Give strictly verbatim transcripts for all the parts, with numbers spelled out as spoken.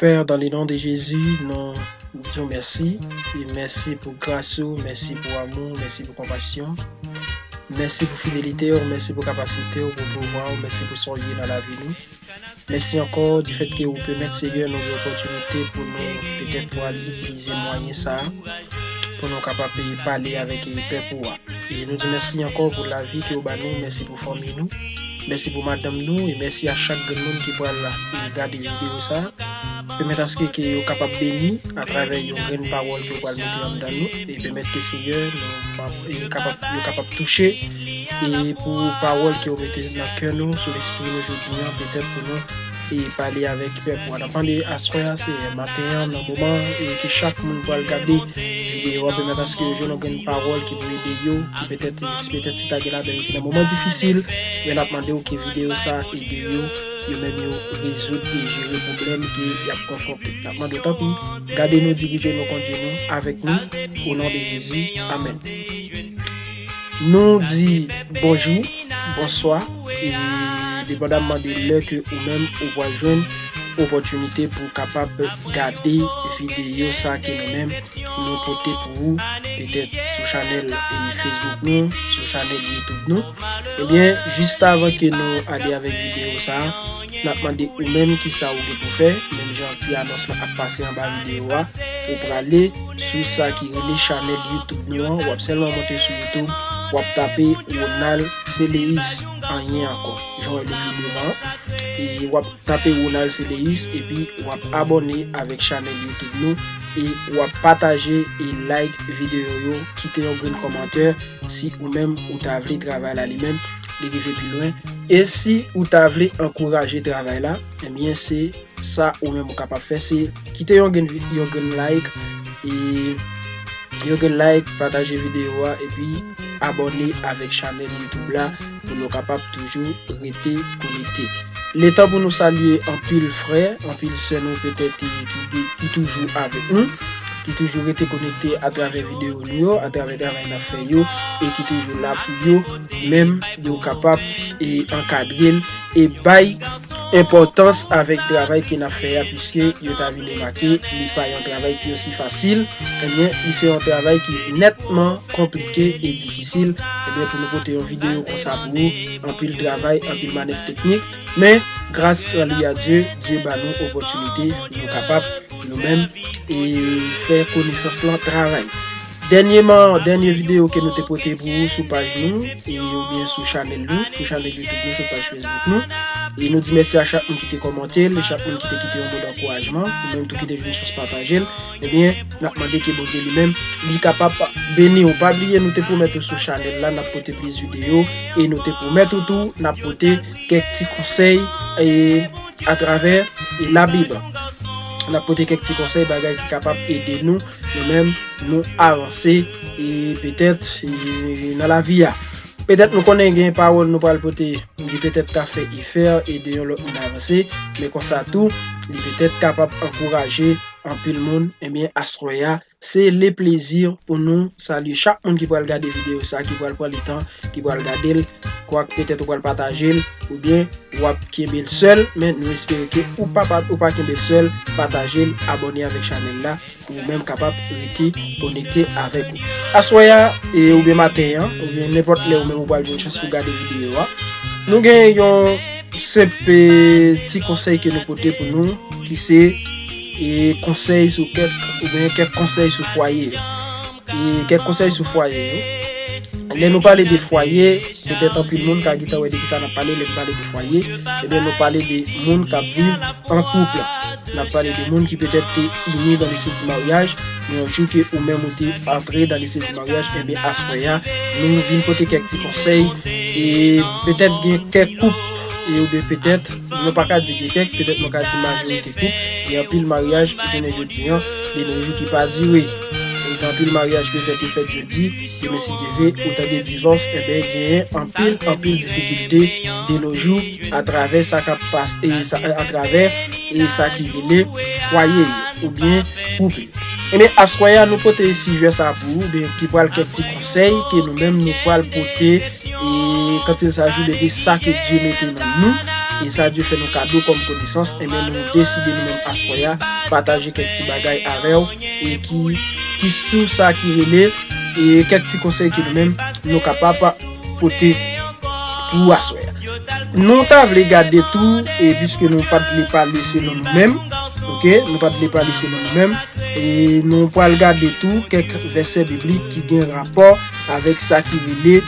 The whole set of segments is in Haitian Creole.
Père, dans le nom de Jésus, nou di w mèsi. E mèsi pou gras ou, mèsi pou amou, mèsi pou konpasyon. Mèsi pou fidelite w, mèsi pou kapasite w, pou pouvwa w, mèsi pou sa w ye nan lavi nou. Mèsi ankò di fèt ke ou pèmèt, Seyè, nou gen opòtinite pou nou petèt pral itilize mwayen sa a, pou nou kapab pale avèk pèp ou a. E nou di mèsi ankò pou lavi ke w ba nou, mèsi pou fanmi nou, mèsi pou madanm nou, e mèsi a chak grenn moun ki pral, e, gade videyo sa a. Pèmèt aske ke yo kapab beni atravè yon grenn pawòl ke w pral mete anndan nou, e pèmèt ke, Seyè, nou pa-, e kapab, yo kapab touche, e pou pawòl ke w mete nan kè nou, sou lespri nou jodi a, petèt pou nou, e pale avèk pèp ou a. N ap mande aswè a, Seyè, maten an, nan moman, e ke chak moun pral gade videyo a, pèmèt aske yo jwenn yon grenn pawòl ki pou ede yo, ki petèt, petèt si ta gen ladan yo ki nan moman difisil, men n ap mande w ke videyo sa a ede yo, yo menm yo rezoud e jere pwoblèm ke y ap konfwonte. N ap mande w, tanpri, gade nou, dirije nou, kondui nou, avèk nou, o non de Jezi, amèn. Nou di bonjou, bonswa, e depandamman de lè ke ou menm ou pral jwenn opòtinite pou w kapab gade videyo sa ke nou menm nou pote pou ou, petèt sou chanèl, e, Facebook nou, sou chanèl YouTube nou. Ebyen, jis avan ke nou ale avèk videyo sa a, n ap mande ou menm kisa ou gen pou fè, menm jan ti anons lan ap pase anba videyo a, ou prale sou sa ki rele chanèl YouTube nou an, w ap sèlman monte sou YouTube, w ap tape Ronald Céléus, anyen ankò, jan w wè l ekri devan an, e w ap tape Ronald Céléus, epi w ap abòne avèk chanèl YouTube nou, e w ap pataje e like videyo yo, kite yon grenn kòmantè si ou menm ou ta vle travay la li menm li rive pi lwen, e si ou ta vle ankouraje travay la, ebyen se sa ou menm ou kapab fè, se kite yon grenn vi-, yon grenn like, e yon grenn like, pataje videyo a, epi abòne avèk chanèl YouTube la pou nou kapab toujou rete konekte. Letan pou nou salye anpil frè, anpil sè nou petèt ki, ki, ki toujou avèk nou, ki toujou rete konekte atravè videyo nou yo, atravè travay n ap fè yo, e ki toujou la pou yo menm, yo kapab, e, ankadre l, e bay enpòtans avèk travay ke n ap fè a, piske yo ta vin remake li pa yon travay ki osi fasil, ebyen, li se yon travay ki nètman konplike e difisil. Ebyen, pou nou pote yon videyo konsa pou ou, anpil travay, anpil manèv teknik, men gras, glwa a Dye, Dye ba nou opòtinite pou nou kapab, nou menm, e fè konesans lan travay. Dènyèman, dènyè videyo ke nou te pote pou ou sou paj nou, e oubyen sou chanèl nou, sou chanèl YouTube nou, sou paj Facebook nou. E nou di mèsi a chak moun ki te kòmante l, e chak moun ki te kite yon mo dankourajman, ou menm tou ki te jwenn chans pataje l. Ebyen, n ap mande ke Bondye li menm, li kapab beni w. Pa bliye, nou te pwomèt ou sou chanèl la, n ap pote plis videyo, e nou te pwomèt ou tou, n ap pote kèk ti konsèy, e, atravè, e, Labib. N ap pote kèk ti konsèy, bagay ki kapab ede nou, nou menm, nou avanse, e, petèt, e, nan lavi a. Petèt nou konnen gen pawòl nou pral pote, ki petèt ka fè efè, ede yon lòt moun avanse, men konsa tou, li petèt kapab ankouraje anpil moun, ebyen, aswè a, se le plezi pou nou salye chak moun ki pral gade videyo sa, ki pral pran letan, ki pral gade l, kwak petèt ou pral pataje l, oubyen w ap kenbe l sèl, men nou espere ke ou pa, pa, ou pa kenbe l sèl, pataje l, abòne avèk chanèl la, pou ou menm kapab rete konekte avèk ou. Aswè a, e, oubyen maten an, oubyen nenpòt lè ou menm ou pral jwenn chans pou gade videyo a, nou gen yon senp, e, ti konsèy ke nou pote pou nou, ki se, e, konsèy sou kèk, oubyen kèk konsèy sou fwaye yo. E, kèk konsèy sou fwaye yo. Lè nou pale de fwaye, petèt anpil moun ka gentan wè de kisa n ap pale lè n pale de fwaye. Ebyen, nou pale de moun k ap viv an koup. N ap pale de moun ki petèt te ini dan lise di maryaj, men yon jou ke ou menm ou te antre dan lise di maryaj, ebyen, aswè a, nou vin pote kèk ti konsèy, e petèt gen kèk koup, e oubyen petèt, nou pa ka di gen kèk, petèt nou ka di majorite koup, gen anpil maryaj, jounen jodi an, de nos jours ki pa dire. E gen anpil maryaj petèt ki fèt jodi, demen si Dye vle, ou tande divòs, ebyen, genyen anpil, anpil difikilte de nos jours atravè sa k ap pase, e sa, atravè, e sa ki rele fwaye yo, oubyen koup yo. Ebyen, aswè a, nou pote sijè sa pou ou, oubyen ki pral kèk ti konsèy ke nou menm nou pral pote, e kantil sa jou de sa ke Dye mete nan nou, e sa Dye fè nou kado kòm konesans, enben nou deside nou menm aswè a pataje kèk ti bagay avè w, e ki, ki sou sa ki rele, e kèk ti konsèy ke nou menm nou kapab pote pou aswè a. Nou ta vle gade tou, e piske nou pa t vle pale selon nou menm, oke, nou pa t vle pale selon nou menm, e nou pral gade tou kèk vèsè biblik ki gen rapò avèk sa ki rele,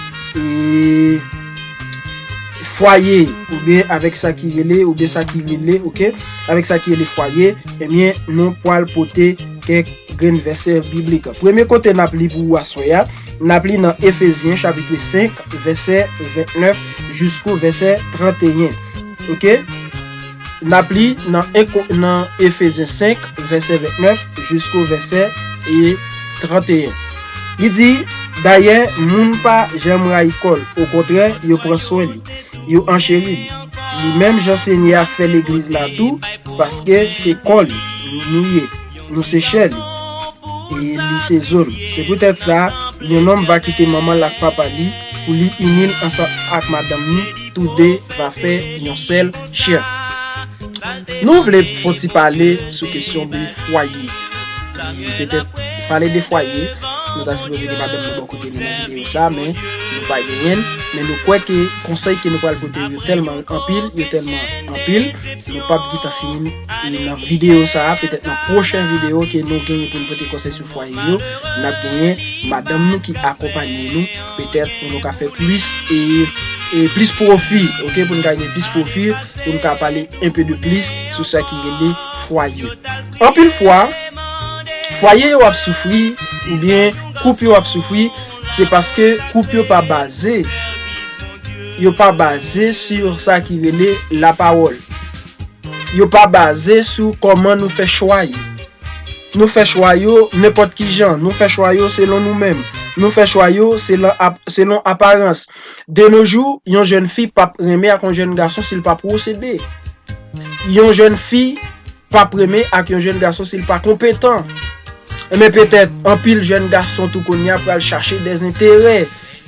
e, fwaye, oubyen avèk sa ki rele, oubyen sa ki rele, oke, avèk sa ki rele fwaye, ebyen, nou pral pote kèk grenn vèsè biblik. Premye kote n ap li pou aswè a, n ap li nan Efezyen chapit senk, vèsè vennèf jiskou vèsè tranteyen. Oke? N ap li nan, nan Efezyen senk, vèsè vennèf jiskou vèsè, e, tranteyen. Li di, dayè, moun pa janm rayi kò l. Okontrè, yo pran swen li. Yo ancheri li. Li menm jan Senyè a fè legliz la tou, paske se kò li nou ye. Nou se chè li. E li se zo l. Se poutèt sa, yon nonm va kite manman l ak papa li pou li ini l ansanm ak madanm ni, toude va fè yon sèl chè. Nou vle fè yon ti pale sou kesyon de fwaye. E petèt, pale de fwaye, nou ta sipoze gen madanm nou bò kote nou nan videyo sa, men nou pa genyen l. Men nou kwè ke konsèy ke nou pral pote yo tèlman anpil, yo tèlman anpil, nou p ap gentan fini nan videyo sa a, petèt nan pwochen videyo ke nou genyen pou n pote konsèy sou fwaye yo, n ap genyen madanm nou ki akonpaye nou, petèt pou nou ka fè plis, e, e plis pwofi, oke, pou n ka gen plis pwofi, pou n ka pale enpe de plis sou sa ki rele fwaye. Anpil fwa, fwaye yo ap soufri, oubyen koup yo ap soufri, se paske koup yo pa baze, yo pa baze sou sa ki rele lapawòl. Yo pa baze sou kòman nou fè chwa yo. Nou fè chwa yo nenpòt ki jan. Nou fè chwa yo selon nou menm. Nou fè chwa yo selon ap-, selon aparans. De nos jours, yon jèn fi p ap renmen ak yon jèn gason si l pa pwosede. Yon jèn fi p ap renmen ak yon jèn gason si l pa konpetan. Enben, petèt, anpil jèn gason tou kounye a pral chache dèzenterè.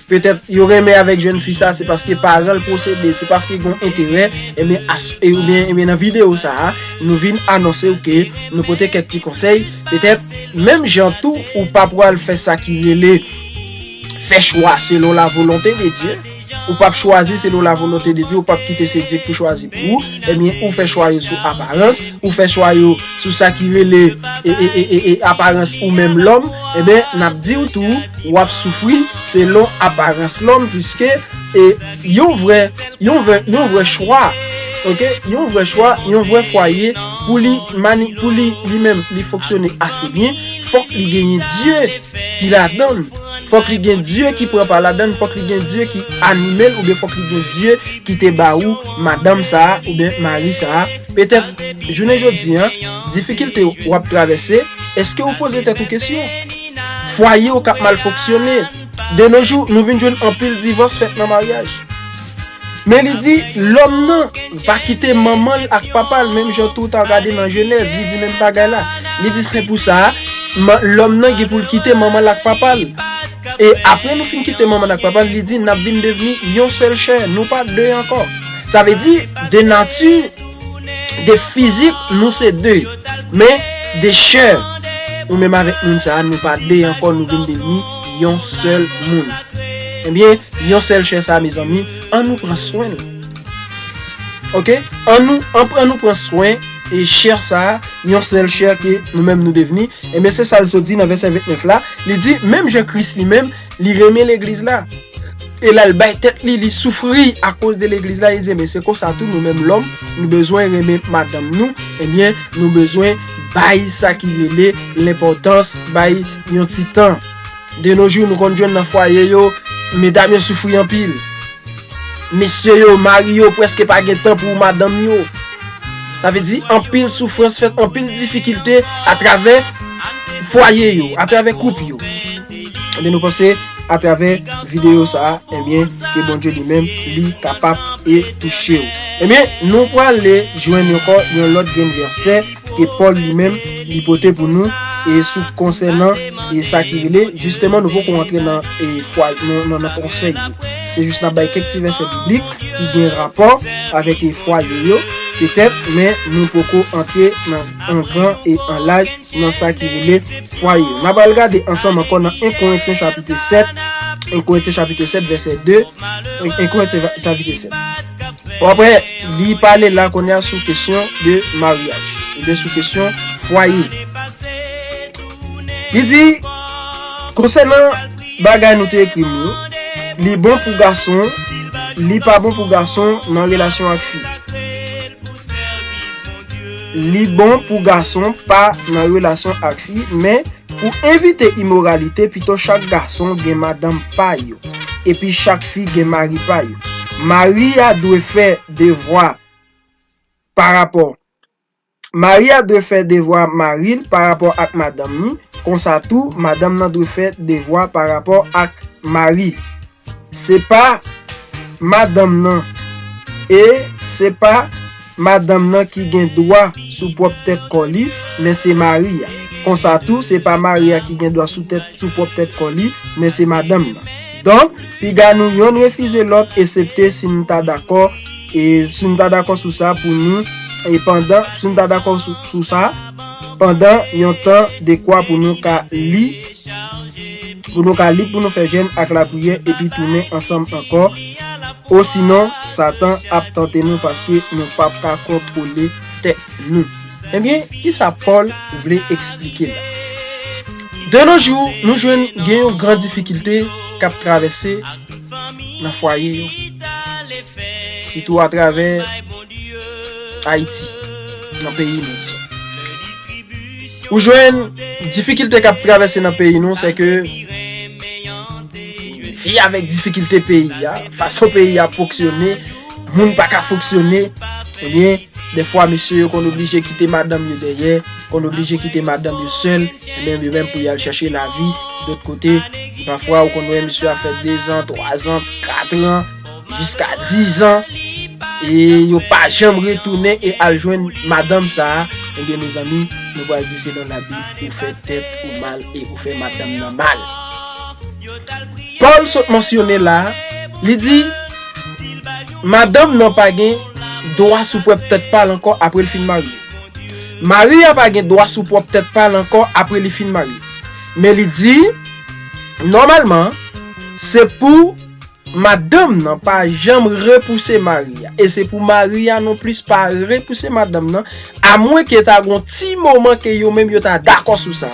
Petèt, yo renmen avèk jèn fi sa, se paske paran l pwosede, se paske gen yon enterè, enben, as-, e, oubyen, enben, nan videyo sa a, nou vin anonse w ke nou pote kèk ti konsèy. Petèt, menm jan tou, ou pa pral fè sa ki rele fè chwa selon la volonte de Dye. Ou p ap chwazi selon la volonte de Dye, ou p ap kite se Dye ki pou chwazi pou ou. Ebyen, ou fè chwa yo sou aparans, ou fè chwa yo sou sa ki rele, e, e, e, e, e, aparans ou menm lòm, ebyen, n ap di w tou, w ap soufri selon aparans lòm, piske, e, yon vrè, yon vrè, yon vrè chwa, oke, yon vrè chwa, yon vrè fwaye, pou li mani-, pou li, li menm, li fonksyone ase byen, fòk li genyen Dye ki ladan l. Fòk li gen Dye ki pran pa ladan l, fòk li gen Dye ki anime l, oubyen fòk li gen Dye ki te ba ou madanm sa a, oubyen mari sa a. Petèt, jounen jodi a, difikilte w ap travèse, èske ou poze tèt ou kesyon? Fwaye w k ap mal fonksyone. De nos jours, nou vin jwenn anpil divòs fèt nan maryaj. Men li di, lòm nan va kite manman l ak papa l, menm jan tou w ta gade nan Jenèz, li di menm bagay la. Li di, se pou sa, ma-, lòm nan gen pou l kite manman l ak papa l. E apre nou fin kite manman l ak papa l, li di, n ap vin devni yon sèl chè, nou pa de ankò. Sa vle di, de nati, de fizik, nou se de. Men, de chè, ou menm avèk moun sa a, nou pa de ankò, nou vin devni yon sèl moun. Ebyen, yon sèl chè sa a, mezanmi, ann nou pran swen l. Oke? Ann nou, ann, ann nou pran swen e chè sa a, yon sèl chè ke nou menm nou devni. Ebyen, se sa l sot di nan vèsè vennèf la. Li di, menm jan Kris li menm, li renmen legliz la. E lè l bay tèt li, li soufri akoz de legliz la, li di, men se konsa tou, nou menm lòm, nou bezwen renmen madanm nou, ebyen, nou bezwen bay sa ki rele lenpòtans, bay yon ti tan. De nos jours, nou konn jwenn nan fwaye yo, medam yo soufri anpil. Mesye yo, mari yo prèske pa gen tan pou madanm yo. Sa vle di anpil soufrans fèt, anpil difikilte atravè fwaye yo, atravè koup yo. Ebyen, nou panse atravè videyo sa a, ebyen, ke Bondye li menm, li kapab e touche w. Ebyen, nou prale jwenn ankò yon lòt grenn vèsè ke Pòl li menm, li pote pou nou, e sou konsènan, e sa ki rele, jisteman, nou poko antre nan, e fwa, nan, nan, nan konsèy yo. Se jis n ap bay kèk ti vèsè biblik ki gen rapò avèk, e, fwaye yo, petèt, men nou poko antre nan, an gran e an laj nan sa ki rele fwaye yo. N ap al gade ansanm ankò nan en Korentyen chapit sèt, en Korentyen chapit sèt, vèsè de, en Korentyen chapit sèt. Bon, apre, li pale la kounye a sou kesyon de maryaj, oubyen sou kesyon fwaye. Li di, konsènan bagay nou te ekri m yo, li bon pou gason, li pa bon pou gason nan relasyon ak fi. Li bon pou gason pa nan relasyon ak fi, men pou evite imoralite, pito chak gason gen madanm pa yo, epi chak fi gen mari pa yo. Mari a dwe fè devwa pa rapò. Mari a dwe fè devwa mari l pa rapò ak madanm ni, konsa tou, madanm nan dwe fè devwa pa rapò ak mari. Se pa madanm nan, e se pa madanm nan ki gen dwa sou pwòp tèt kò li, men se mari a. Konsa tou, se pa mari a ki gen dwa sou tèt, sou pwòp tèt kò li, men se madanm nan. Donk, piga nou yonn refize lòt, esepte si nou ta dakò, e si nou ta dakò sou sa pou nou, e pandan, si nou ta dakò sou, sou sa, pandan yon tan dekwa pou nou ka li, pou nou ka lib pou nou fè jèn ak lapriyè epi tounen ansanm ankò, osinon, Satan ap tante nou paske nou p ap ka kontwole tèt nou. Ebyen, kisa Pòl vle eksplike la? De nos jours, nou jwenn gen yon gran difikilte k ap travèse nan fwaye yo, sitou atravè Ayiti, nan peyi nou, dizon. Ou jwenn difikilte k ap travèse nan peyi nou, se ke vi avèk difikilte peyi a, fason peyi a ap fonksyone, moun pa ka fonksyone, ebyen, dèfwa mesye yo konn oblije kite madanm yo dèyè, konn oblije kite madanm yo sèl, ebyen, yo menm pou y al chèche lavi dòt kote. Pafwa, ou konn wè mesye a fè dezan, twazan, katran, jiska dizan, e yo pa janm retounen e al jwenn madanm sa a, ebyen, mezanmi, nou pral di selon Labib, ou fè tèt ou mal e ou fè madanm nan mal. Pòl sot mansyone la, li di, madanm nan pa gen dwa sou pwòp tèt pa l ankò apre l fin marye. Mari a pa gen dwa sou pwòp tèt pa l ankò apre li fin marye. Men li di, nòmalman, se pou madanm nan pa janm repouse mari a. E se pou mari a nonplis pa repouse madanm nan, amwenke ta gon ti moman ke yo menm yo ta dakò sou sa,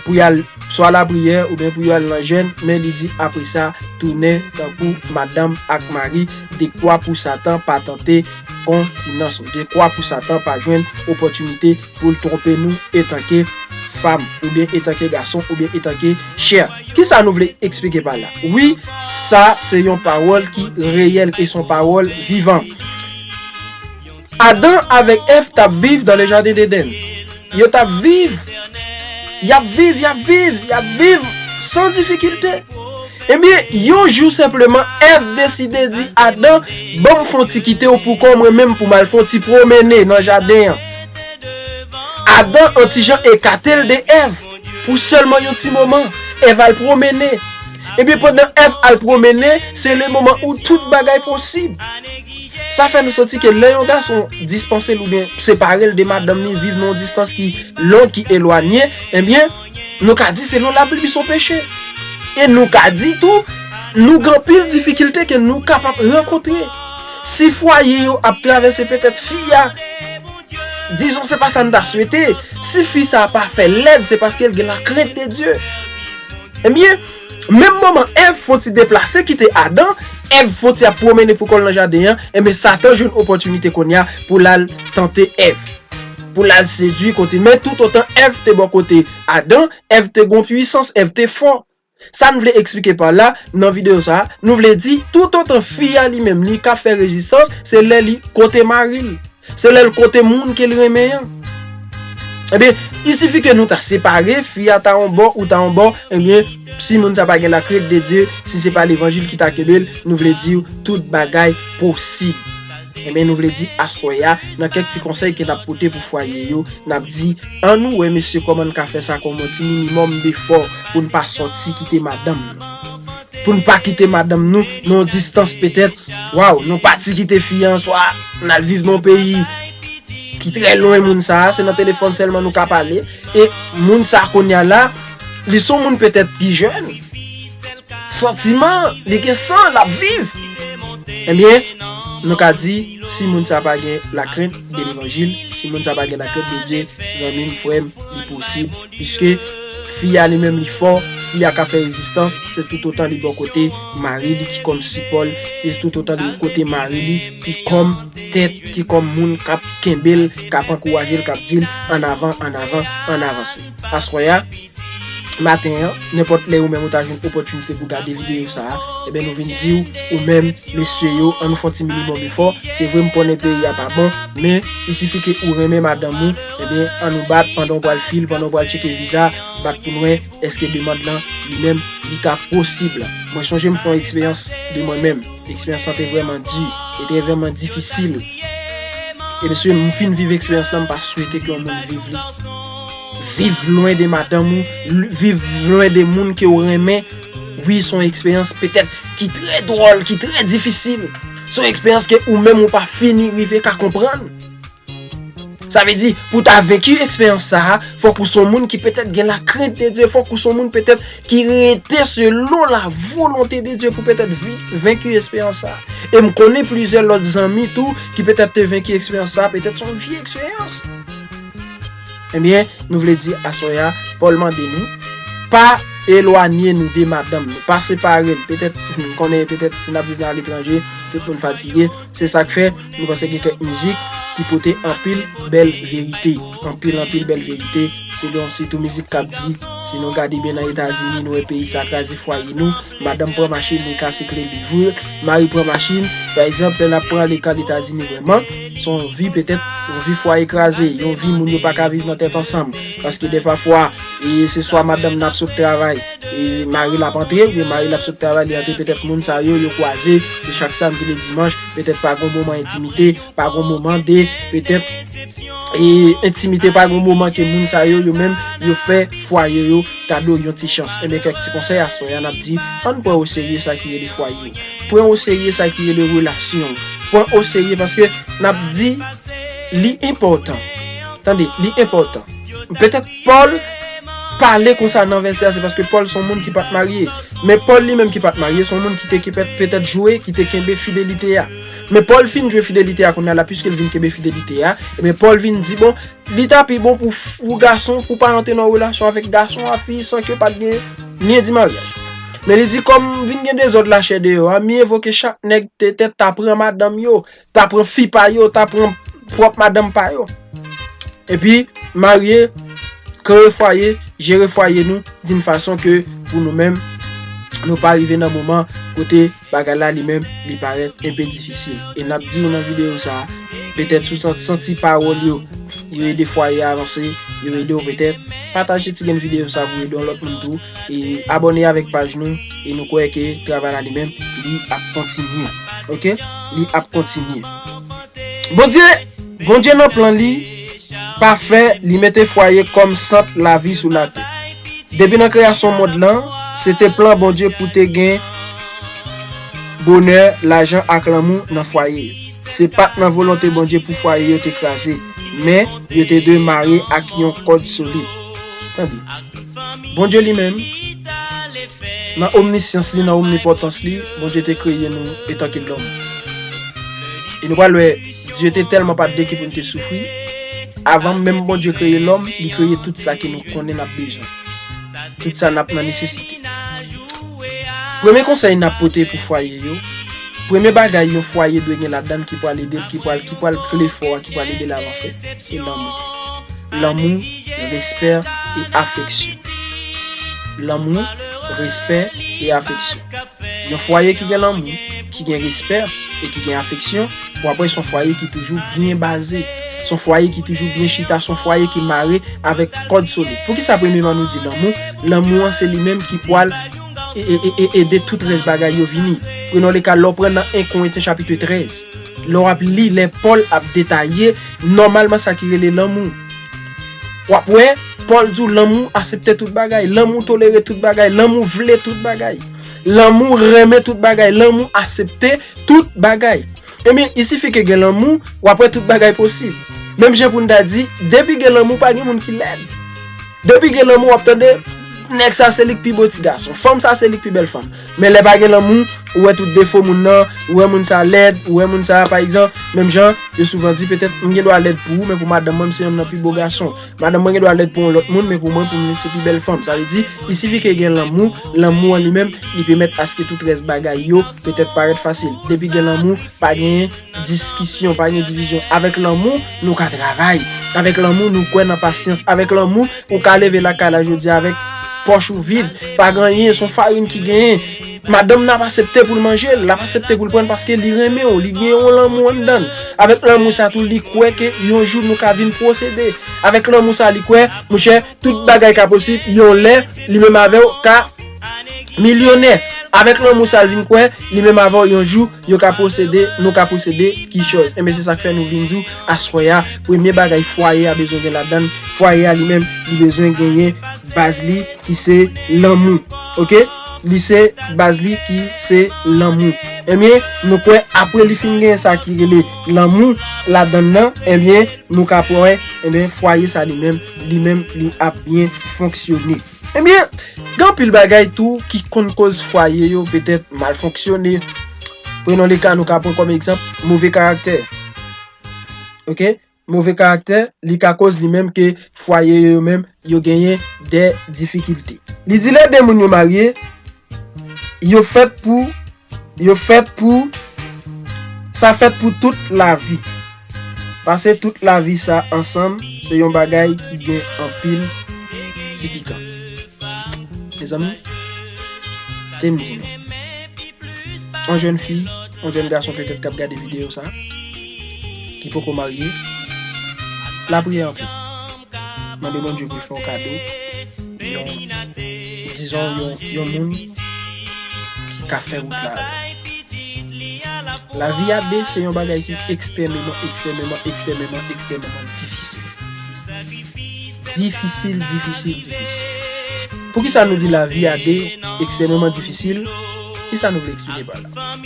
pou y al swa lapriyè oubyen pou yo al nan jèn, men li di apre sa, tounen tankou madanm ak mari, dekwa pou Satan pa tante kontinans ou, dekwa pou Satan pa jwenn opòtinite pou l twonpe nou etanke fanm, oubyen etanke gason, oubyen etanke chè. Kisa nou vle eksplike pa la? Wi, sa se yon pawòl ki reyèl e se yon pawòl vivan. Adan avèk Èv t ap viv dans le jardin d'Éden. Yo t ap viv, y ap viv, y ap viv, y ap viv san difikilte. Ebyen, yon jou senpleman, Èv deside di Adan, ban m fè yon ti kite w pou kò mwen menm pou m al fè yon ti pwomennen nan jaden an. Adan yon ti jan ekate l de Èv pou sèlman yon ti moman. Èv al pwomennen. Ebyen, pandan Èv al pwomennen, se le moman où tout bagay posib. Sa fè nou santi ke lè yon gason dispanse l oubyen separe l de madanm li, viv nan yon distans ki long, ki elwanye, ebyen, nou ka di selon Labib li se yon peche. E nou ka di tou, nou gen anpil difikilte ke nou kapab rankontre. Si fwaye yo ap travèse, petèt fi a, dizon se pa sa n ta swete, si fi sa a pa fè lèd, se paske l gen lakrent de Dye. Ebyen, menm moman Èv fè yon ti deplase kite Adan, Èv fè yon ti ap pwomennen pou kò l nan jaden an, ebyen Satan jwenn opòtinite kounye a pou l al tante Èv, pou l al sedui kote. Men toutotan Èv te bò kote Adan, Èv te gon pwisans, Èv te fò. Sa n vle eksplike pa la, nan videyo sa a, nou vle di, toutotan fi a li menm, li ka fè rezistans, se lè li kote mari l. Se lè l kote moun ke l renmen an. Ebyen, il suffit ke nou ta separe, fi a ta yon bò, ou ta yon bò, ebyen, si moun sa pa gen lakrent de Dye, si se pa levanjil ki ta kenbe l, nou vle di w tout bagay posib. Ebyen, nou vle di aswè a, nan kèk ti konsèy ke n ap pote pou fwaye yo, n ap di, ann nou wè mesye kòman n ka fè sa kòm yon ti minimòm defò pou n pa sòti kite madanm nou. pou n pa kite madanm nou nan yon distans petèt. Waw, nou pati kite fi a answa, n al viv nan yon peyi ki trè lwen moun sa a, se nan telefòn sèlman nou ka pale. E moun sa a kounye a la, li se yon moun petèt ki jèn. Santiman, li gen san, l ap viv. Ebyen, nou ka di, si moun sa pa gen lakrent de levanjil, si moun sa pa gen lakrent de Dye, zanmi m, frè m, li posib. Piske fi a li menm li fò, fi a ka fè rezistans, se toutotan li bò kote mari li ki kòm sipò l, e se toutotan li kote mari li ki kòm tèt, ki kòm moun k ap kenbe l, k ap ankouraje l, k ap di l, ann avan, ann avan, ann avanse. Aswè a, maten an, nenpòt lè ou menm ou ta jwenn opòtinite pou gade videyo sa a, ebyen nou vin di w, ou menm, mesye yo, ann nou fè yon ti minimòm efò. Se vre m konnen peyi a pa bon, men i sifi ke ou renmen madanm ou, ebyen ann nou bat pandan w pral fil, pandan w pral tcheke viza, bat pou n wè èske demann lan li menm li ka posib. Mwen sonje m fè yon eksperyans de mwen menm. Eksperyans lan te vrèman di, e te vrèman difisil. E mesye, m fin viv eksperyans lan, m pa swete ke yon moun viv li. Viv lwen de madanm ou, l- viv lwen de moun ke w renmen. Wi, se yon eksperyans petèt ki trè dwòl, ki trè difisil. Se yon eksperyans ke ou menm ou pa fini rive ka konprann. Sa vle di, pou w ta venki eksperyans sa a, fòk ou se yon moun ki petèt gen lakrent de Dye, fòk ou se yon moun petèt ki rete selon la volonte de Dye pou petèt vi- venki eksperyans sa a. E m konnen plizyè lòt zanmi tou ki petèt te venki eksperyans sa a, petèt se yon vye eksperyans. Ebyen, nou vle di aswè a, Pòl mande nou, pa elwanye nou de madanm nou, pa separe n. Petèt, m konnen petèt si n ap viv nan aletranje, tout moun fatige. Se sa k fè, nou panse gen kèk mizik ki pote anpil bèl verite. Anpil, anpil bèl verite. Se don, sitou mizik k ap di, si nou gade byen nan Etazini, nou wè peyi sa kraze fwaye nou. Madanm pran machin, li kase kle liv. Mari pran machin, pa egzanp, lè n ap pran le ka Etazini vrèman, se yon vi petèt, yon vi fwaye kraze, yon vi moun yo pa ka viv nan tèt ansanm. Paske defafwa, e se swa madanm nan ap sot travay, e mari l ap antre, oubyen mari l ap sot travay, li antre, petèt moun sa yo, yo kwaze, se chak samdi le dimanch, petèt pa gen yon moman entimite, pa gen yon moman de, petèt, e entimite, pa gen yon moman ke moun sa yo, yo menm, yo fè fwaye yo kado yon ti chans. Ebyen, kèk ti konsèy aswè a, n ap di, ann pran o serye sa ki rele fwaye. Pran o serye sa ki rele relasyon. Pran o serye paske n ap di, li enpòtan. Tande, li enpòtan. Petèt Pòl pale konsa nan vèsè a, se paske Pòl se yon moun ki pa t marye. Men Pòl li menm ki pa t marye, se yon moun ki te ki pèt- petèt jwe, ki te kenbe fidelite a. Men Pòl fin jwe fidelite a kounye a la, piske l vin kenbe fidelite a, ebyen Pòl vin di, bon, li ta pi bon pou, pou gason, pou pa rantre nan relasyon avèk gason a fi san ke pa t gen lyen di maryaj. Men li di, kòm vin gen dezòd lachè deyò a, mye vo ke chak nèg te tèt ta pran madanm yo, ta pran fi pa yo, ta pran pwòp madanm pa yo. Epi, marye, kreye fwaye, jere fwaye nou, d'une façon ke pou nou menm, nou pa rive nan moman kote bagay la li menm, li parèt enpe difisil. E n ap di w nan videyo sa a, petèt si w santi pawòl yo, yo ede fwaye a avanse, yo ede w petèt, pataje ti grenn videyo sa pou ede yon lòt moun tou, e abòne avèk paj nou, e nou kwè ke travay la li menm, li ap kontinye. Oke? Li ap kontinye. Bondye, Bondye nan plan li pafè, li mete fwaye kòm sant lavi sou latè. Depi nan kreyasyon mond lan, se te plan Bondye pou te gen bonè, lajan ak lanmou nan fwaye yo. Se pa t nan volonte Bondye pou fwaye yo te kraze, men yo te dwe mare ak yon kòd solid. Tande. Bondye li menm, nan omnisyans li, nan omnipotans li, Bondye te kreye nou etan ke lòm. E nou pral wè, Dye te tèlman pa t de ki pou n te soufri. Avan menm Bondye kreye lòm, li kreye tout sa ke nou konnen n ap bezwen. Tout sa n ap nan nesesite. Premye konsèy n ap pote pou fwaye yo, premye bagay yon fwaye dwe gen ladan l ki pral ede l, ki pral, ki pral vle fò a, ki pral ede l avanse, se lanmou. Lanmou, respè e afeksyon. Lanmou, respè e afeksyon. Yon fwaye ki gen lanmou, ki gen respè e ki gen afeksyon, w ap wè se yon fwaye ki toujou byen baze. Se yon fwaye ki toujou byen chita, se yon fwaye ki mare avèk kòd solid. Poukisa premyeman nou di lanmou? Lanmou an se li menm ki pral e, e, e, e, ede tout rès bagay yo vini. Prenons le ka, lè w pran nan en Korentyen chapit trèz, lè w ap li, lè Pòl ap detaye, nòmalman sa ki rele lanmou. W ap wè, Pòl di w lanmou aksepte tout bagay, lanmou tolere tout bagay, lanmou vle tout bagay. Lanmou renmen tout bagay, lanmou aksepte tout bagay. Ebyen, il suffit ke gen lanmou, w ap wè tout bagay posib. Menm jan pou n ta di, depi gen lanmou, pa gen moun ki lèd. Depi gen lanmou, w ap tande, nèg sa se li k pi bo ti gason, fanm sa se li k pi bèl fanm. Men lè pa gen lanmou, ou wè tout defo moun nan, ou wè moun sa lèd, ou wè moun sa, pa egzanp, menm jan, yo souvan di, petèt, m gen dwa lèd pou ou, men pou madanm mwen, m se yonn nan pi bo gason. Madanm mwen gen dwa lèd pou yon lòt moun, men pou mwen, pou mwen, se pi bèl fanm. Sa vle di, il suffit ke gen lanmou, lanmou an li menm, li pèmèt aske tout rès bagay yo petèt parèt fasil. Depi gen lanmou, pa gen diskisyon, pa gen divizyon. Avèk lanmou, nou ka travay. Avèk lanmou, nou kwè nan pasyans. Avèk lanmou, ou ka leve lakay la jodi a avèk pòch ou vid. Pa gen anyen, se yon farin ki genyen. Madanm nan ap aksepte pou l manje l, l ap aksepte pou l pran l paske li renmen w, li gen yon lanmou anndan l. Avèk lanmou sa tou, li kwè ke yon jou nou ka vin posede. Avèk lanmou sa, li kwè, monchè, tout bagay ka posib, yon lè, li menm avè w ka milyonè. Avèk lanmou sa, l vin kwè, li menm avè w, yon jou, yo ka posede, nou ka posede kichòz. Enben, se sa k fè nou vin di w, aswè a, premye bagay fwaye a bezwen gen ladan l, fwaye a li menm, li bezwen genyen baz li ki se lanmou. Oke? Li se baz li ki se lanmou. Ebyen, nou kwè apre li fin gen sa ki rele lanmou ladan l nan, ebyen, nou ka pran, ebyen, fwaye sa li menm, li menm, li ap byen fonksyone. Ebyen, gen anpil bagay tou ki konn koz fwaye yo petèt mal fonksyone. Prenons le cas, nou ka pran kòm egzanp, move karaktè. Oke? Move karaktè, li ka koz li menm ke fwaye yo menm, yo genyen de difikilte. Li di lè de moun yo marye, yo fèt pou, yo fèt pou, sa fèt pou tout lavi. Pase tout lavi sa ansanm, se yon bagay ki gen anpil ti pikan. Mezanmi, te m di nou. Yon jèn fi, yon jèn gason petèt k ap gade videyo sa, ki poko marye, lapriyè anpil. Mande Bondye pou l fè w kado yon, dizon, yon, yon moun ki ka fè wout la avè w. Lavi a de se yon bagay ki ekstrèmeman, ekstrèmeman, ekstrèmeman, ekstrèmeman difisil. Difisil, difisil, difisil. Poukisa nou di lavi a de ekstrèmeman difisil? Kisa nou vle eksplike pa la?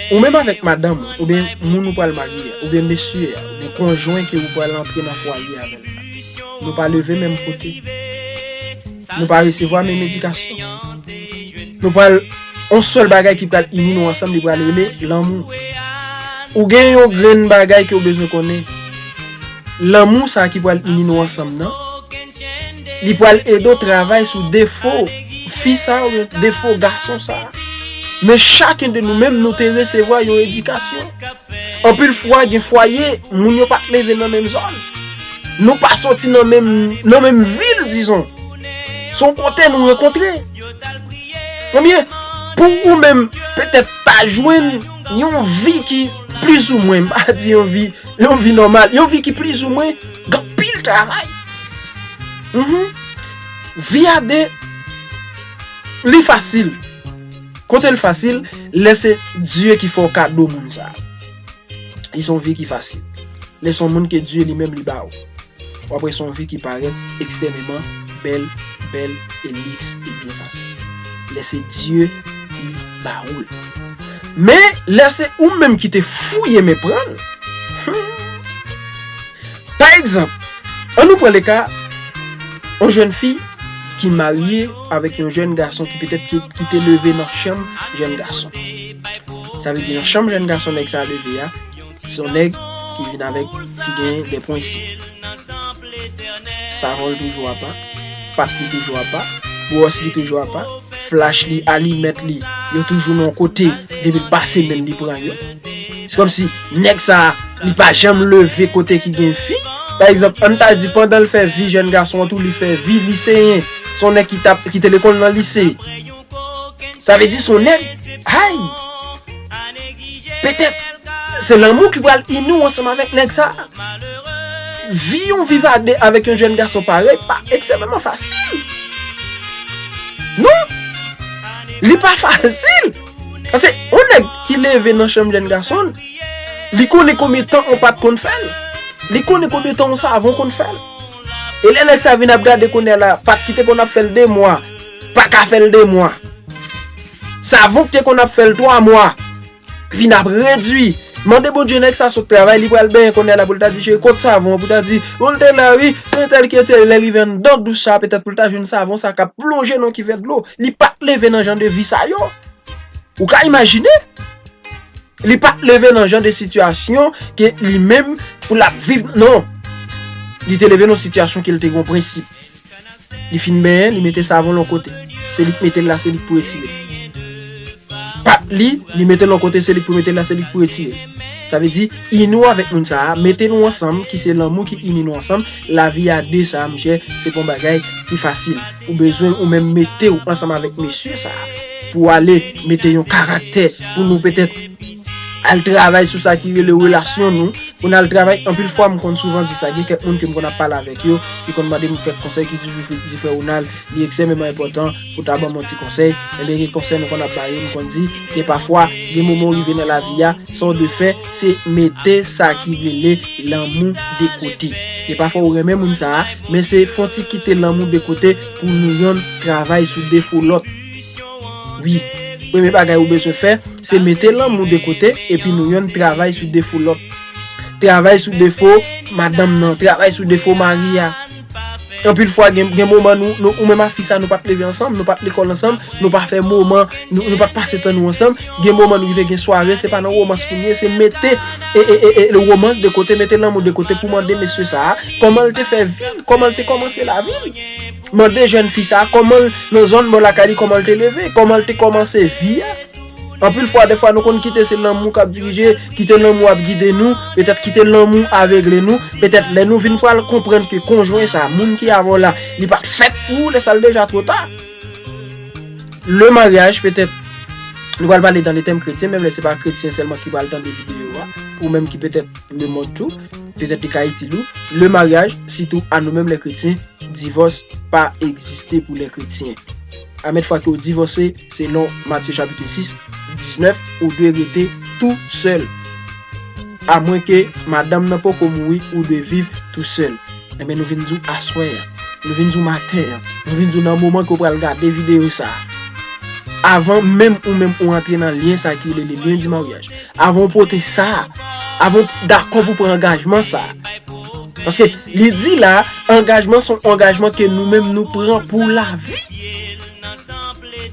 Ou menm avèk madanm ou, oubyen moun ou pral marye a, oubyen mesye a, oubyen konjwen ke ou pral antre nan fwaye avè l la, nou pa leve menm kote. Nou pa resevwa menm edikasyon. Nou pral, yon sèl bagay ki pral ini nou ansanm, li pral rele lanmou. Ou gen yon grenn bagay ke w bezwen konnen. Lanmou sa ki pral ini nou ansanm nan, li pral ede w travay sou defo fi sa oubyen defo gason sa. Men chaken de nou menm, nou te resevwa yon edikasyon. Anpil fwa, gen fwaye, moun yo pa t leve nan menm zòn. Nou pa soti nan menm, nan menm vil, dizon. Se yon kote nou rankontre. Ebyen, pou ou menm, petèt pa jwenn yon vi ki plizoumwen, m pa di yon vi, yon vi nòmal, yon vi ki plizoumwen, gen anpil travay. Mhm. Vi a de, li fasil. Kote l fasil, lè se Dye ki fè w kado moun sa. Li se yon vi ki fasil. Lè se yon moun ke Dye li menm li ba ou. W ap wè se yon vi ki parèt ekstrèmeman bèl, bèl e liks e byen fasil. Lè se Dye ki ba ou l. Men, lè se ou menm ki te fouye men pran l. Hmm. Pa egzanp, ann nou pran le ka yon jèn fi ki marye avèk yon jèn gason ki petèt ki, ki te leve nan chanm jèn gason. Sa vle di nan chanm jèn gason nèg sa leve a, se yon nèg ki vin avèk, ki gen de prensip. Savon l toujou apa, pat li toujou apa, bwòs li toujou apa, flach li, alimèt li, yo toujou nan yon kote, depi l pase men l li pran yo. Se kòmsi nèg sa a, li pa janm leve kote ki gen fi. Pa egzanp, ann ta di pandan l fè vi jèn gason an tou, li fè vi liseyen. Se yon nèg ki t ap, ki te lekòl nan lise. Sa vle di se yon nèg, ay! Petèt, se lanmou ki pral ini w ansanm avèk nèg sa a. Vi yon viv a de avèk yon jèn gason parèy pa ekstrèmeman fasil. Non! Li pa fasil! Paske yon nèg ki leve nan chanm jèn gason l, li konnen konbyen tan yon pat konn fè l. Li konnen konbyen tan yon savon konn fè l. E lè nèg sa vin ap gade kounye a la, pat ki te konn ap fè l de mwa, Pa ka fè l de mwa. Savon ki te konn ap fè l twa mwa, vin ap redui. Mande Bondye nèg sa sot travay, li pral benyen kounye a la pou l ta di, "Cheri, kot savon an?" Pou ta di, "Bon, l te la, wi, se entèl ki entèl." Lè l rive anndan douch sa, petèt pou l ta jwenn savon sa k ap plonje nan kivèt dlo. Li pa t leve nan jan de vi sa yo. Ou ka imajine? Li pa t leve nan jan de sitiyasyon ke li menm pou l ap viv, non. Li te leve nan sitiyasyon ke l te gen yon prensip. Li fin benyen, li mete savon l yon kote. Se li k mete l la, se li k pou retire l. Pap li, li mete l yon kote, se li k pou mete l la, se li k pou retire l. Sa vle di, ini w avèk moun sa a, mete nou ansanm, ki se lanmou ki ini nou ansanm, lavi a de sa a, monchè, se pa yon bagay ki fasil. Ou bezwen ou menm mete w ansanm avèk mesye sa a pou w ale mete yon karaktè, pou nou petèt al travay sou sa ki rele relasyon nou, pou n al travay. Anpil fwa, m konn souvan di sa, gen kèk moun ke m konn ap pale avèk yo, ki konn mande m kèk konsèy, ki toujou di, "Frè Ronald, li ekstrèmeman enpòtan pou ta ban m yon ti konsèy." Ebyen, gen konsèy nou konn ap ba yo, m konn di, gen pafwa, gen moman w rive nan lavi a, sa w dwe fè, se mete sa ki rele lanmou de kote. Gen pafwa, ou renmen moun sa a, men se fè yon ti kite lanmou de kote pou nou yonn travay sou defo lòt. Wi, premye bagay ou bezwen fè, se mete lanmou de kote, epi nou yonn travay sou defo lòt. Travay sou defo madanm nan, travay sou defo mari a. Anpil fwa, gen, gen moman nou, nou, ou menm ak fi sa, nou pa t leve ansanm, nou pa t lekòl ansanm, nou pa fè moman, nou, nou pa t pase tan nou ansanm. Gen moman nou rive gen sware, se pa nan womans pou nou ye, se mete e, e, e, e, womans de kote, mete lanmou de kote pou mande mesye sa a, kòman l te fè vi l, kòman l te kòmanse lavi l. Mande jèn fi sa a kòman l, nan zòn bò lakay li, kòman l te leve, kòman l te kòmanse vi a. Anpil fwa, dèfwa, nou konn kite se lanmou k ap dirije, kite lanmou ap gide nou, petèt kite lanmou avegle nou, petèt lè nou vin pral konprann ke konjwen sa, moun ki avè w la, li pa t fèt pou ou, lè sa l deja twò ta. Le maryaj, petèt, nou pral pale dan le tèm kretyen, menm lè se pa kretyen sèlman ki pral tande videyo a, ou menm ki petèt le mond tou, petèt li ka itil ou. Le maryaj, sitou a nou menm lè kretyen, divòs pa egziste pou lè kretyen. A mèt fwa ke w divòse, selon Matye chapit sis, diznèf, ou dwe rete tou sèl. Amwen ke madanm nan poko mouri, ou dwe viv tou sèl. Enben, nou vin di w aswè a, nou vin di w maten an, nou vin di w nan moman ke w pral gade videyo sa a, avan menm ou menm ou antre nan lyen sa ki rele lyen di maryaj, avan w pote sa a, avan w dakò pou pran angajman sa a. Paske li di la, angajman se yon angajman ke nou menm nou pran pou lavi.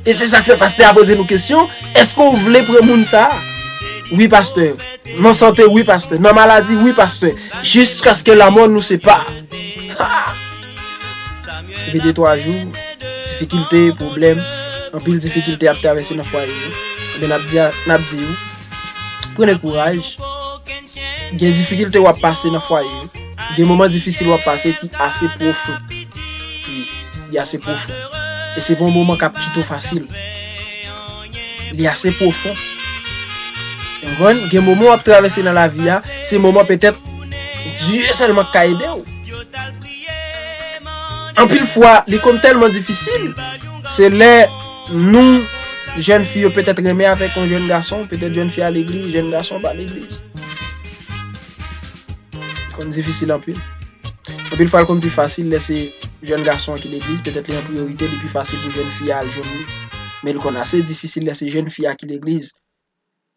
E se sa k fè pastè a poze nou kesyon, èske w vle pran moun sa a? Wi, pastè. Nan sante, wi, pastè. Nan maladi, wi, pastè. Jiskaske lamò nou separe. Ha! Epi de twa jou, difikilte, pwoblèm, anpil difikilte ap travèse nan fwaye yo. Ebyen, n ap di, n ap di w, pran kouraj. Gen difikilte w ap pase nan fwaye yo. Gen moman difisil w ap pase ki ase pwofon. Wi, li ase pwofon. E se pa yon moman k ap kite w fasil. Li ase pwofon. Ou konprann? Gen moman w ap travèse nan lavi a, se moman petèt Dye sèlman k ka ede w. Anpil fwa, li konn tèlman difisil, se lè nou, jèn fi yo, petèt renmen avèk yon jèn gason, petèt jèn fi a legliz, jèn gason pa legliz. Konn difisil anpil. Anpil fwa, l konn pi fasil lè se jèn gason an ki legliz, petèt li an priyorite, li pi fasil pou jèn fi a al jwenn li. Men l konn ase difisil lè se jèn fi a ki legliz.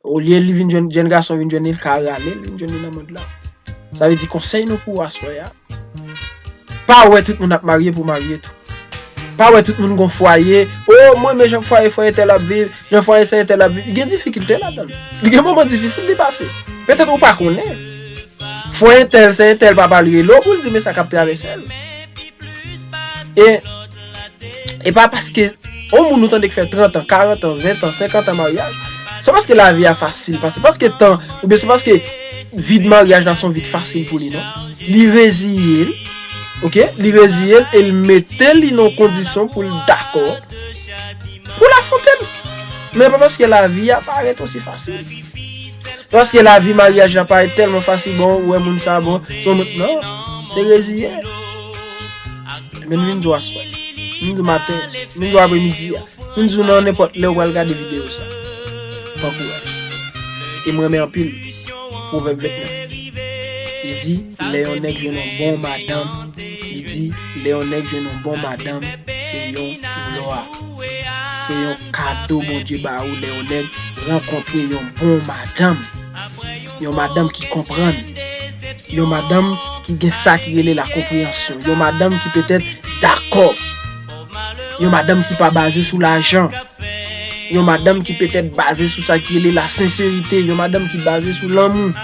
Olye li vin jwenn, jèn gason vin jwenn li, l ka rale l, vin jwenn li nan mond la. Sa vle di konsèy nou pou aswè a. Pa wè tout moun ap marye pou marye tou. Pa wè tout moun gon fwaye. O, mwen men jan fwaye frè entèl ap viv, jan fwaye sè entèl ap viv. Li gen difikilte ladan l. Li gen moman difisil li pase. Petèt ou pa konnen. Frè entèl, sè entèl, papa l rele w pou l di men sa k ap travèse l. E, e pa paske yon moun ou tande k fè trant an, karant an, ven an, senkant an maryaj, se paske lavi a fasil, pa se paske tan, oubyen se paske vid maryaj la se yon vid fasil pou li, non. Li reziye l, oke? Li reziye l e l mete li nan yon kondisyon pou l dakò pou l afwonte l. Men pa paske lavi a parèt osi fasil. Paske lavi maryaj la parèt tèlman fasil, bon, ou wè moun sa, bon, se yon moun, non, se reziye. Men nou vin di w aswè, nou vin di w maten, nou vin di w apremidi a, nou vin di w nan nenpòt lè ou pral gade videyo sa. Pran kouraj. E m renmen anpil Pwovèb vennèf. Li di, lè yon nèg jwenn yon bon madanm, li di, lè yon nèg jwenn yon bon madanm, se yon glwa. se yon kado Bondye ba ou lè yon nèg rankontre yon bon madanm. Yon madanm ki konprann. Yon madanm ki gen sa ki rele lakonpreyansyon. Yon madanm ki petèt dakò. Yon madanm ki pa baze sou lajan. Yon madanm ki petèt baze sou sa ki rele lasenserite. Yon madanm ki baze sou lanmou.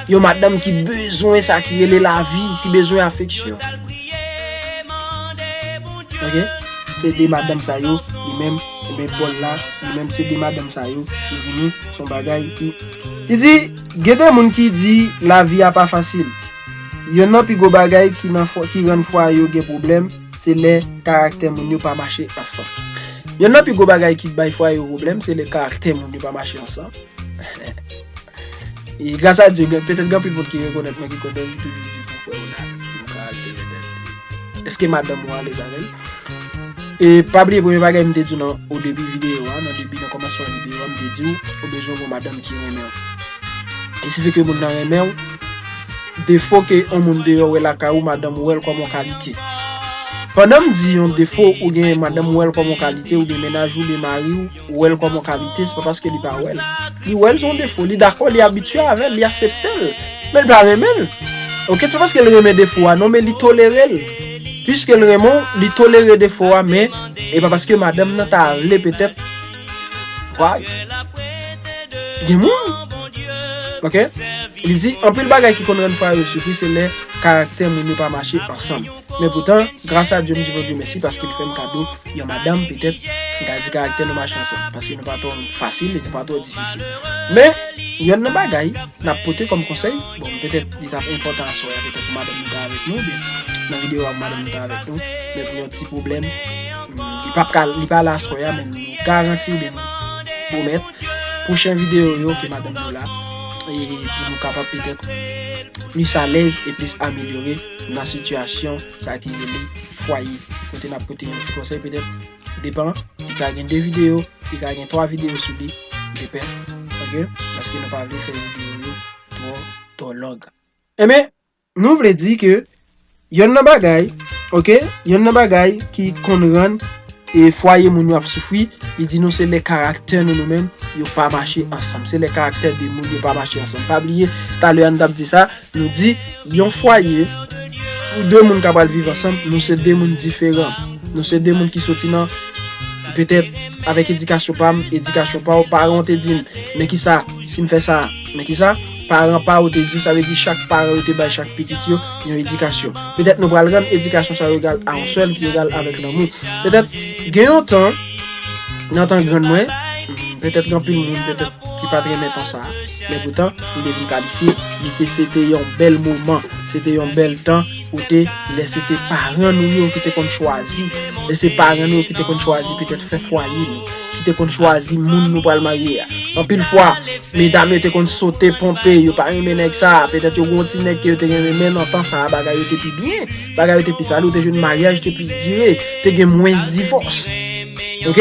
Yon madanm ki bezwen sa ki rele lavi, ki bezwen afeksyon. Ok? Se de madanm sa yo, li menm, li menm bòl la, li menm se de madanm sa yo, li di nou, se yon bagay ki, li di, gen de moun ki di lavi a pa fasil. Yonn nan pi gwo bagay ki nan fwa, ki rann fwaye yo gen pwoblèm, se lè karaktè moun yo pa mache ansanm. Yonn nan pi gwo bagay ki bay fwaye yo pwoblèm, se lè karaktè moun yo pa mache ansanm. E gras a Dye, gen, petèt gen anpil moun ki rekonèt mwen, ki konn toujou di pou frè yo la, pou karaktè petèt. Èske madanm ou alèz avè l? E pa bliye premye bagay m te di w nan o debi videyo a, nan debi, nan kòmansman videyo a, m te di w, ou bezwen yon madanm ki renmen w. E sifi ke moun nan renmen w, defo ke yon moun deyò wè lakay ou, madanm ou wè l kòm yon kalite. Pandan m di yon defo, ou gen madanm ou wè l kòm yon kalite, ou gen mennaj ou, gen mari w, ou wè l kòm yon kalite, se pa paske li pa wè l. Li wè l se yon defo, li dakò, li abitye avè l, li aksepte l, men l pa renmen l. Ok, se pa paske l renmen defo a, non, men li tolere l. Piske l renmen w, li tolere defo a, men e pa paske madanm nan ta vle petèt. Vway. Gen moun. Ok? Li di, anpil bagay ki konn rann fwaye yo soufri, se lè karaktè moun yo pa mache ansanm. Men poutan, gras a Dye, m di Bondye mèsi paske l fè m kado yon madanm, petèt, m ka di karaktè nou mache ansanm, paske nou pa twò fasil e nou pa twò difisil. Men, yonn nan bagay n ap pote kòm konsèy, bon, petèt, li t ap enpòtan aswè a, petèt pou madanm nou ta avèk nou, oubyen nan videyo a pou madanm nou ta avèk nou, men pou yon ti pwoblèm, li p ap ka, li pa la aswè a, men nou garanti oubyen nou pwomèt pwochen videyo yo ke madanm nou la, e pou nou kapab petèt plis alèz e plis amelyore nan sitiyasyon sa ki rele fwaye. Kote n ap pote yon ti konsèy, petèt, depan, li ka gen de videyo, li ka gen twa videyo sou li, depè, ok? Paske nou pa vle fè videyo yo twò, twò long. Enben, nou vle di ke yonn nan bagay, ok, yonn nan bagay ki konn rann e fwaye moun yo ap soufri, li di nou se lè karaktè nou, nou menm, yo pa mache ansanm. Se lè karaktè de moun yo pa mache ansanm. Pa bliye, talè a n t ap di sa, nou di yon fwaye, pou de moun k ap al viv ansanm, nou se de moun diferan. Nou se de moun ki soti nan, petèt, avèk edikasyon pa m, edikasyon pa w, paran w te di m, men kisa, si m fè sa, men kisa, paran pa w te di, sa vle di chak paran yo te bay chak pitit yo yon edikasyon. Petèt nou pral rann edikasyon sa yo egal a yon sèl ki egal avèk lanmou. Petèt gen yon tan, nan tan grann mwen, petèt gen anpil moun, petèt ki pa t renmen tan sa a. Men poutan, m te vin kalifye, li te, se te yon bèl moman, se te yon bèl tan, kote lè se te paran nou yo ki te konn chwazi, lè se paran nou yo ki te konn chwazi petèt fè fwaye nou, ki te konn chwazi moun nou pral marye a. Anpil fwa, medam yo te konn sote ponpe, yo pa renmen nèg sa a, petèt yo gen yon ti nèg ke yo te renmen, men nan tan sa a, bagay yo te pi byen, bagay yo te pi sale, ou te jwenn maryaj te plis dire, te gen mwens divòs. Ok?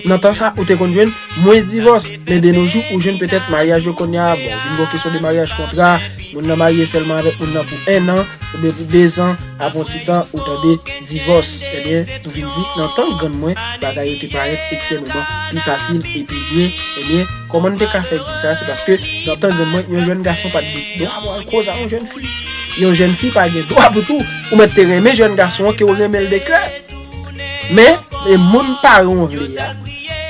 Nan tan sa, ou te konn jwenn mwens divòs, men de nos jours, ou jwenn petèt maryaj yo kounye a, bon, vin gon kesyon de maryaj kontra, moun nan marye sèlman avèk moun nan pou en an, oubyen pou de zan, apre yon ti tan, ou tande divòs. Ebyen, nou vin di, nan tan grann mwen, bagay yo te parèt ekstrèmeman pi fasil e pi byen. Ebyen, kòman n te ka fè di sa? Se paske nan tan grann mwen, yon jèn gason pa t gen dwa pou al koze a yon jèn fi. Yon jèn fi pa gen dwa pou tou. Ou mèt te renmen jèn gason an, ke w renmen l de kè. Men, e moun paran w vle a,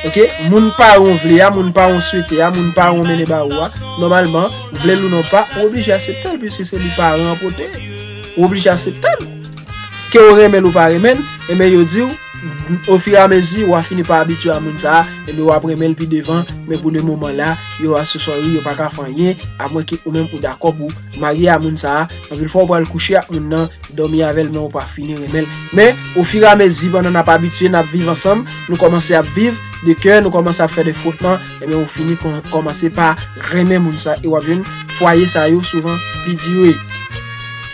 ok? Moun paran w vle a, moun paran w swete a, moun paran w mennen ba ou a, nòmalman, vle l ou non pa, ou oblije aksepte l, piske se li paran an pote. Ou oblije aksepte l. Ke w renmen l ou pa renmen l, enben yo di w, ofiramezi, w a fini pa abitye a moun sa a, enben w ap renmen l pi devan, men pou le moman la, yo a so sorry, yo pa ka fè anyen, amwenke ou menm ou dakò pou marye a moun sa a, anpil fwa w pral kouche ak moun nan, dòmi avè l, men ou pa fini renmen l. Men, ofiramezi, pandan n ap abitye, n ap viv ansanm, nou kòmanse ap viv de kè, nou kòmanse ap fè de fwotman, enben, ou fini kò-, kòmanse pa renmen moun sa, e w ap jwenn fwaye sa yo souvan pi dire.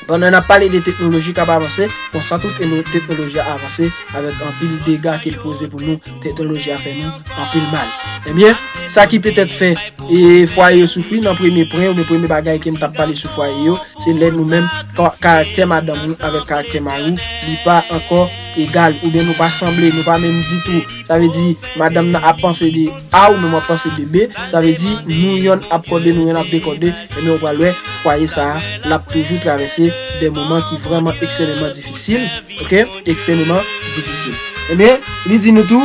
Pandan n ap pale de teknoloji k ap avanse, konsa tou tekno-, teknoloji a avanse avèk anpil dega ke l poze pou nou, teknoloji a fè nou anpil mal. Ebyen, sa ki petèt fè e fwaye yo soufri nan premye pwen, oubyen premye bagay ke m t ap pale sou fwaye yo, se lè nou menm, ka-, karaktè madanm ou avèk karaktè mari w, li pa ankò egal, oubyen nou pa sanble, nou pa menm ditou. Sa vle di, madanm nan ap panse de A, ou menm w ap panse de B. Sa vle di, nou yonn ap kòde, nou yonn ap dekòde. Ebyen, ou pral wè, fwaye sa a, l ap toujou travèse de moman ki vrèman ekstrèmeman difisil. Ok? Ekstrèmeman difisil. Ebyen, li di nou tou,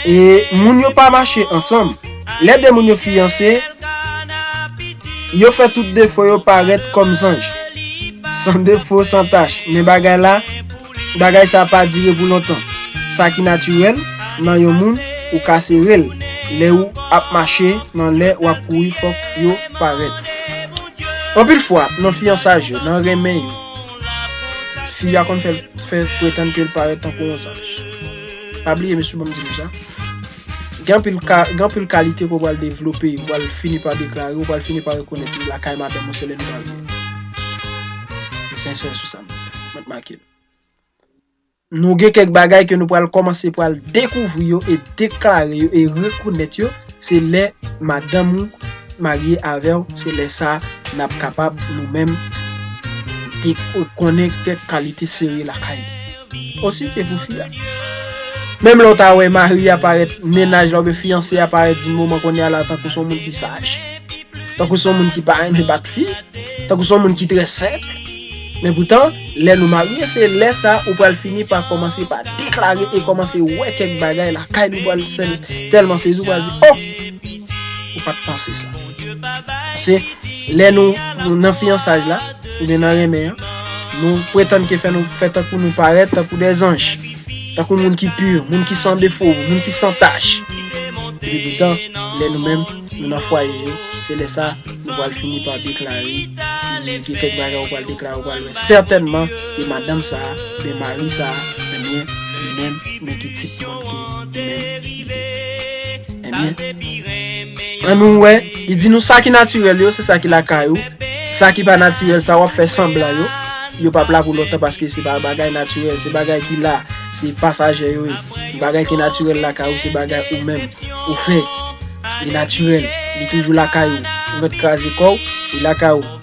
e moun yo pa mache ansanm. Lè de moun yo fiyanse, yo fè tout defo yo parèt kòm zanj. San defo, san tach. Men bagay la, bagay sa pa dire pou lontan. Sa ki natirèl nan yon moun, ou ka sere l. Lè ou ap mache, nan lè w ap kouri, fòk yo parèt. Anpil fwa, nan fiyansaj yo, nan renmen yo, fi a konn fè, fè pretann ke l parèt tankou yon zanj. Pa bliye, mesye, ban m di nou sa. Gen anpil ka, gen anpil kalite ke w pral devlope, w pral fini pa deklare, w pral fini pa rekonèt li lakay madanm ou, se lè nou marye. Mwen sensè sou sa, mwen, mwen make l. Nou gen kèk bagay ke nou pral kòmanse pral dekouvri yo e deklare yo e rekonèt yo, se lè madanm ou marye avè w, se lè sa n ap kapab nou menm de-, konnen kèk kalite sere lakay li. Osi, e pou fi a. Menm lè w ta wè mari a parèt, mennaj la oubyen fiyanse a parèt di moman kounye a la tankou se yon moun ki saj, tankou se yon moun ki pa renmen bat fi, tankou se yon moun ki trè senp. Men poutan, lè nou marye, se lè sa ou pral fini pa kòmanse pa deklare e kòmanse wè kèk bagay lakay li pral sèl, tèlman sezi ou pral di, oh! Ou pa t panse sa. Se lè nou, nou nan fiyansaj la, oubyen nan renmen an, nou pretann ke fè nou fè tankou nou parèt tankou de zanj, tankou moun ki pi, moun ki san defo, moun ki san tach. Epi poutan, lè nou menm, nou nan fwaye yo, se lè sa nou pral fini pa deklare, gen kèk bagay ou pral deklare, ou pral wè sètènman ke madanm sa a, oubyen mari sa a, ebyen, li menm, men ki tip moun ke li menm li ye. Ebyen, ann nou wè, li di nou sa ki natirèl yo, se sa ki lakay ou. Sa ki pa natirèl, sa w ap fè sanblan yo, yo p ap la pou lontan paske se pa bagay natirèl, se bagay ki la, se pasajè yo ye. Bagay ki natirèl lakay ou, se bagay ou menm ou fè. Li natirèl, li toujou lakay ou. Ou mèt kraze kò w, li lakay ou.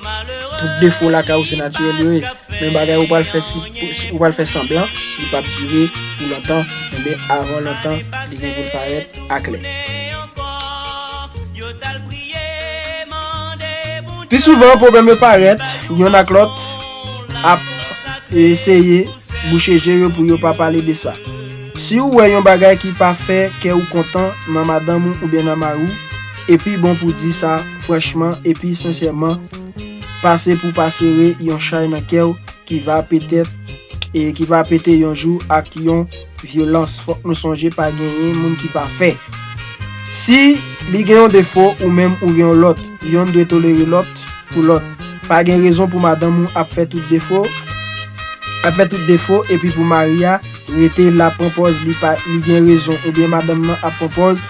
Tout defo lakay ou, se natirèl yo ye. Men bagay ou pral fè si, si, ou pral fè sanblan, li p ap dire pou lontan, enben avan lontan, li gen pou l parèt aklè. Pi souvan, pwoblèm yo parèt, yonn ak lòt ap eseye bouche je yo pou yo pa pale de sa. Si w wè yon bagay ki pa fè kè w kontan nan madanm ou oubyen nan mari w, e pi bon pou di sa franchman epi sensèman, pase pou pa sere yon chay nan kè w ki va petèt, e ki va pete yon jou ak yon vyolans. Fòk nou sonje pa genyen moun ki pafè. Si li gen yon defo, ou menm ou gen yon lòt, yonn dwe tolere lòt pou lòt. Pa gen rezon pou madanm ou ap fè tout defo, ap fè tout defo, epi pou mari a rete la pran pòz li pa, li gen rezon, oubyen madanm nan ap pran pòz,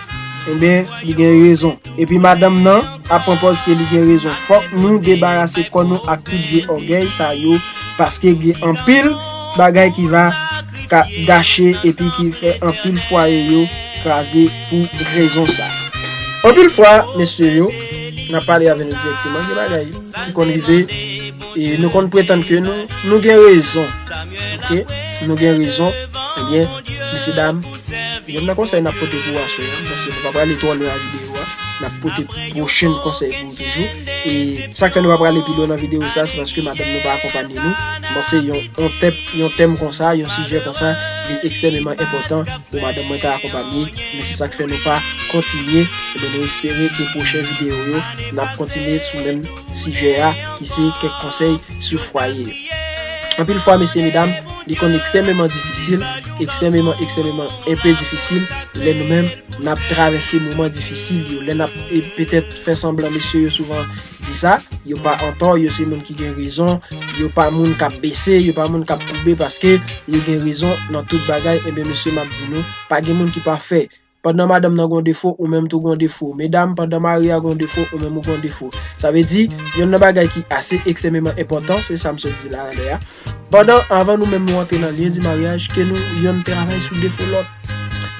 enben, li gen rezon. Epi madanm nan ap pran pòz ke li gen rezon. Fòk nou debarase kò nou ak tout vye ògèy sa yo, paske gen anpil bagay ki va ka gache epi ki fè anpil fwaye yo kraze pou rezon sa. Anpil fwa, mesye yo, n ap pale avè nou dirèkteman, gen bagay ki konn rive, e nou konn pretann ke nou, nou gen rezon. Ok? Nou gen rezon. Ebyen, mesye dam, youn nan konsèy n ap pote pou aswè a, paske nou pa prale twò lwen ak videyo a, n ap pote pwochen konsèy pou ou toujou. E sa k fè nou pa prale pi lwen nan videyo sa, se paske madanm nou pa akonpanye nou. Bon, se yon, yon tèp, yon tèm konsa, yon sijè konsa, li ekstrèmeman enpòtan pou madanm mwen ta akonpanye, men se sa k fè nou pa kontinye. Ebyen, nou espere ke pwochen videyo yo, n ap kontinye sou menm sijè a, ki se kèk konsèy sou fwaye yo. Anpil fwa, mesye, medam, li konn ekstrèmeman difisil, ekstrèmeman, ekstrèmeman enpe difisil, lè nou menm, n ap travèse moman difisil yo, lè n ap, e, petèt fè sanblan, mesye yo souvan di sa, yo pa antò, yo se moun ki gen rezon, yo pa moun k ap bese, yo pa moun k ap koube, paske yo gen rezon nan tout bagay. Ebyen, mesye, m ap di nou, pa gen moun ki pafè. Pandan madanm nan gon defo, ou menm tou gon defo. Medam, pandan mari a gon defo, ou menm ou gon defo. Sa vle di, yonn nan bagay ki ase ekstrèmeman enpòtan, se sa m sot di la anlè a. Pandan, avan nou menm nou antre nan lyen di maryaj, ke nou yonn travay sou defo lòt.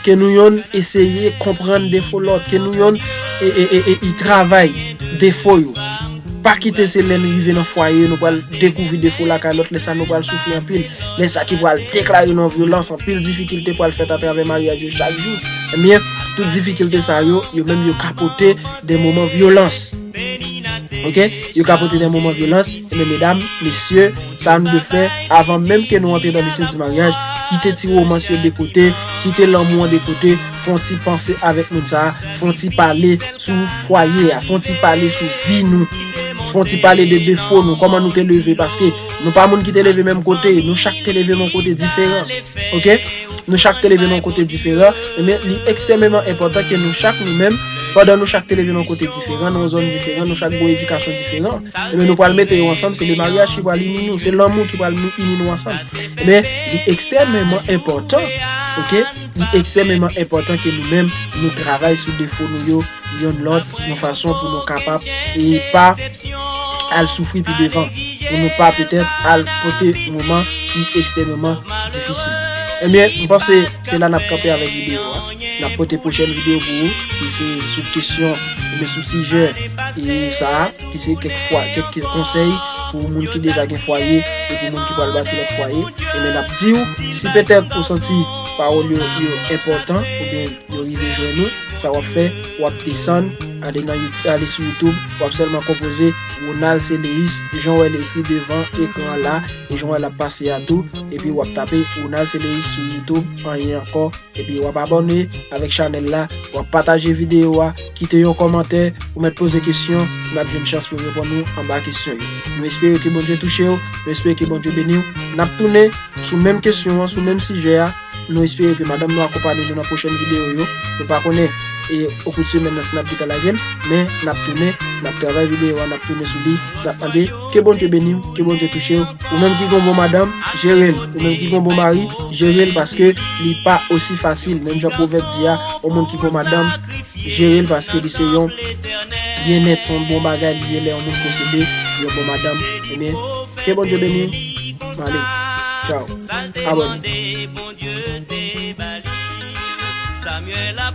Ke nou yonn eseye konprann defo lòt. Ke nou yonn e, e, e, e, e travay defo yo. Pa kite se lè n rive nan fwaye, nou pral dekouvri defo lakay lòt, lè sa nou pral soufri anpil. Lè sa ki pral deklare nan vyolans, anpil difikilte pral fèt atravè maryaj yo chak jou. Ebyen, tout difikilte sa yo, yo menm yo ka pote de moman vyolans. Oke? Yo ka pote de moman vyolans. Ebyen, medam, mesye, sa nou dwe fè, avan menm ke nou antre nan lise di maryaj, kite ti womans yo de kote, kite lanmou an de kote, fè yon ti panse avèk moun sa a, fè yon ti pale sou fwaye a, fè yon ti pale sou vi nou, fè yon ti pale de defo nou, kòman nou te leve, paske nou pa moun ki te leve menm kote, nou chak te leve nan kote diferan. Oke? Nou chak te leve nan kote diferan, men li ekstrèmeman enpòtan ke nou chak nou menm, pandan nou chak te leve nan kote diferan, nan yon zòn diferan, nou chak gen yon edikasyon diferan, men nou pral mete yo ansanm, se le maryaj ki pral ini nou, se lanmou ki pral nou ini nou ansanm. Men li ekstrèmeman enpòtan, oke? Li ekstrèmeman enpòtan ke nou menm, nou travay sou defo nou yo, yonn lòt, yon fason pou nou kapab e pa al soufri pi devan, pou nou pa petèt al pote moman ki ekstrèmeman difisil. Ebyen, m panse se la n ap kanpe avèk videyo a. N ap pote pwochèn videyo pou ou, ki se sou kesyon, oubyen sou sijè e sa a, ki se kèk fwa, kèk konsèy pou moun ki deja gen fwaye e pou moun ki pral bati lòt fwaye. Ebyen, n ap di w, si petèt ou santi pawòl yo, yo enpòtan, oubyen yo rive jwenn ou, sa w ap fè, w ap desann, ale nan You-, ale sou YouTube, w ap sèlman konpoze Ronald Celeus, jan w wè l ekri devan ekran an la, e jan w wè l ap pase a tou, epi w ap tape Ronald Celeus sou YouTube, anyen ankò, epi w ap abòne avèk chanèl la, w ap pataje videyo a, kite yon kòmantè, ou mèt poze kesyon, n ap jwenn chans pou reponn ou anba kesyon yo. Nou espere ke Bondye touche w, nou espere ke Bondye beni w. N ap tounen sou menm kesyon an, sou menm sijè a. Nou espere ke madanm nou akonpanye nou nan pwochèn videyo yo. Nou pa konnen e okou de semèn nan si n ap gentan lage l, men n ap tounen, n ap travay videyo a, n ap tounen sou li, n ap mande ke Bondye beni w, ke Bondye touche w. Ou menm ki gon bon madanm, jere l. Ou menm ki gon bon mari, jere l, paske li pa osi fasil. Menm jan pwovèb di a, yon moun ki gon madanm, jere l, paske li se yon byennèt, se yon bon bagay li ye lè yon moun posede yon bon madanm. Ebyen, ke Bondye beni w. M ale. Tchaw. Abòne. Samuel ap